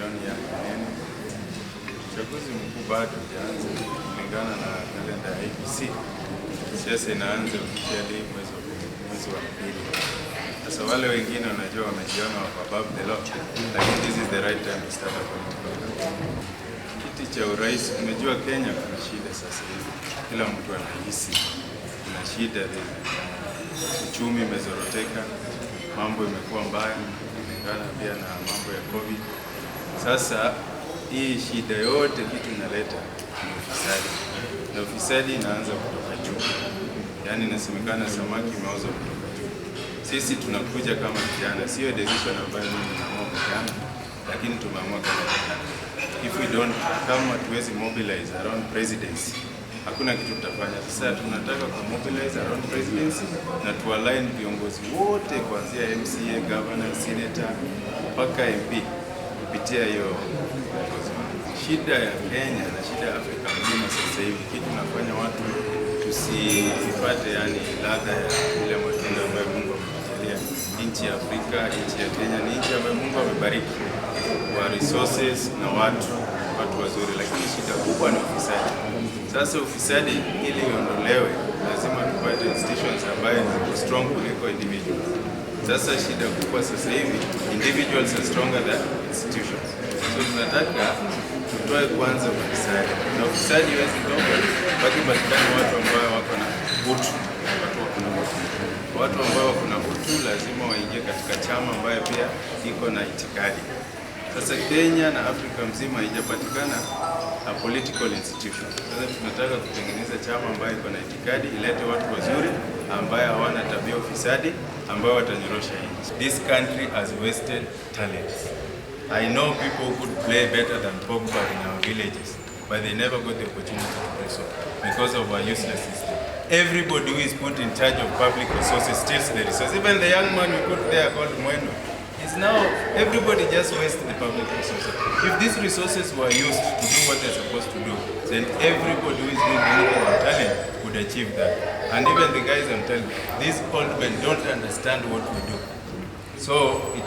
John Yakanene. Uchaguzi mkuu bado hujaanza kulingana na kalenda ya IEBC. Siasa inaanza officially mwezi wa pili. Sasa wale wengine, unajua, wamejiona wako above the law, lakini this is the right time to start a political campaign. Kiti cha urais, unajua Kenya kuna shida sasa hivi, kila mtu anahisi kuna shida, uchumi umezoroteka, mambo imekuwa mbaya kulingana pia na mambo ya COVID. Sasa hii shida yote kitu inaleta ni ufisadi, na ufisadi inaanza kutoka juu, yaani inasemekana samaki imeoza kutoka juu. Sisi tunakuja kama vijana, sio decision ambayo mimi naamua peke yangu, lakini tumeamua kama vijana. If we don't, kama tuwezi mobilize around presidency, hakuna kitu tutafanya. Sasa tunataka ku mobilize around presidency na tu align viongozi wote kuanzia MCA, governor, senator mpaka MP kupitia hiyo uongozi. Shida ya Kenya na shida ya Afrika mzima sasa hivi, kitu nafanya watu tusipate yani ladha ya ile matunda ambayo Mungu ametujalia. Nchi ya Afrika, nchi ya Kenya ni nchi ambayo Mungu amebariki kwa resources na watu wazuri, lakini shida kubwa ni ufisadi. Sasa ufisadi ili iondolewe, lazima tupate institutions ambayo ziko strong kuliko individuals. Sasa shida kubwa sasa hivi, individuals are stronger than institutions. So tunataka tutoe kwanza ufisadi, na ufisadi haiwezi toka mpaka ipatikane watu ambao wako na utu, watu wako na utu. Watu ambao wako na utu lazima waingie katika chama ambayo pia iko na itikadi. Sasa Kenya na Afrika mzima haijapatikana a political institution. Sasa tunataka kutengeneza chama ambayo iko na itikadi, ilete watu wazuri ambayo hawana tabia ufisadi, ambayo watanyorosha nchi. This country has wasted talents. I know people who could play better than Pogba in our villages, but they never got the opportunity to do so because of our useless system. Everybody who is put in charge of public resources steals the resources. Even the young man we put there called Mweno is now, everybody just wastes the public resources. If these resources were used to do what they're supposed to do, then everybody who is doing anything on talent would achieve that. And even the guys I'm telling you, these old men don't understand what we do. So it